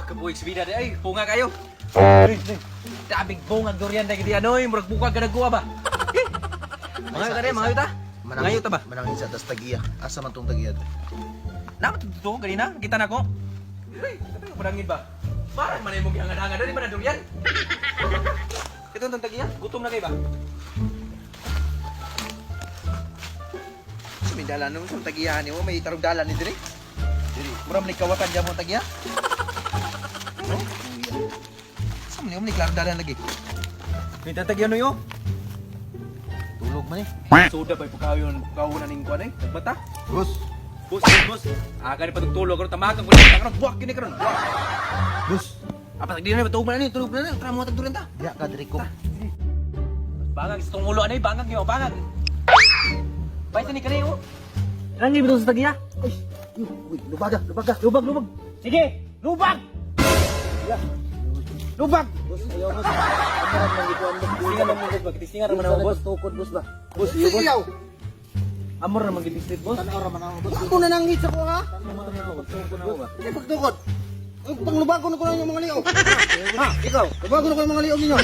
Kabuhi sa bida di ay, bunga kayo. Ay, ay. Daming bunga durian na gidi ano, murag buka ka nagkuha ba? Eh, mga yuta rin, mga yuta. Mga yuta ba? Manangin sa tas tagiya. Asa man tong tagiya? Namat to kanina, kita na ko. Uy, ito yung panangin ba? Parang manay mo gihangad-hangad, di ba na durian? Ito ang tagiya, gutom na kayo ba? Sa may dalan nung sa tagiya ni mo may tarong dalan ni dire. Dire. Mura man kawatan diyan mo tagiya. No? Sa man ni klaro dalan lagi. May tatagyan no yo. Tulog man eh. Soda ba'y pagkayon, pagkaon ning kuan eh. Nagbata. Boss. Boss, boss, boss. Aga ni patugtulog karon tamakan ko na karon buwak kini karon. Buwak. Boss. Apa di na patugtulog na ni, tulog na ni, tara mo tagdulan ta. Diya ka dire ko. Bangag sa tong ulo anay, bangag yo, bangag. Bay ni kanay oh. Nangib sa tagiya. Ay, uy, lubaga, lubaga. Lubag, lubag. Sige, lubag. Lubag. Boss, ayaw boss. Amaran man gikuan mo. Tistingan man mo boss, tistingan man mo boss. Tukod boss ba. Boss, iyo boss. Amor na magitistit boss. Tanaw ra man ako boss. Ako na nang hit sa ko ha. Boss. Hindi pagtukod. Ang panglubago na ko lang yung mga liog. Ha, ikaw. Lubago na ko yung mga liog ninyo.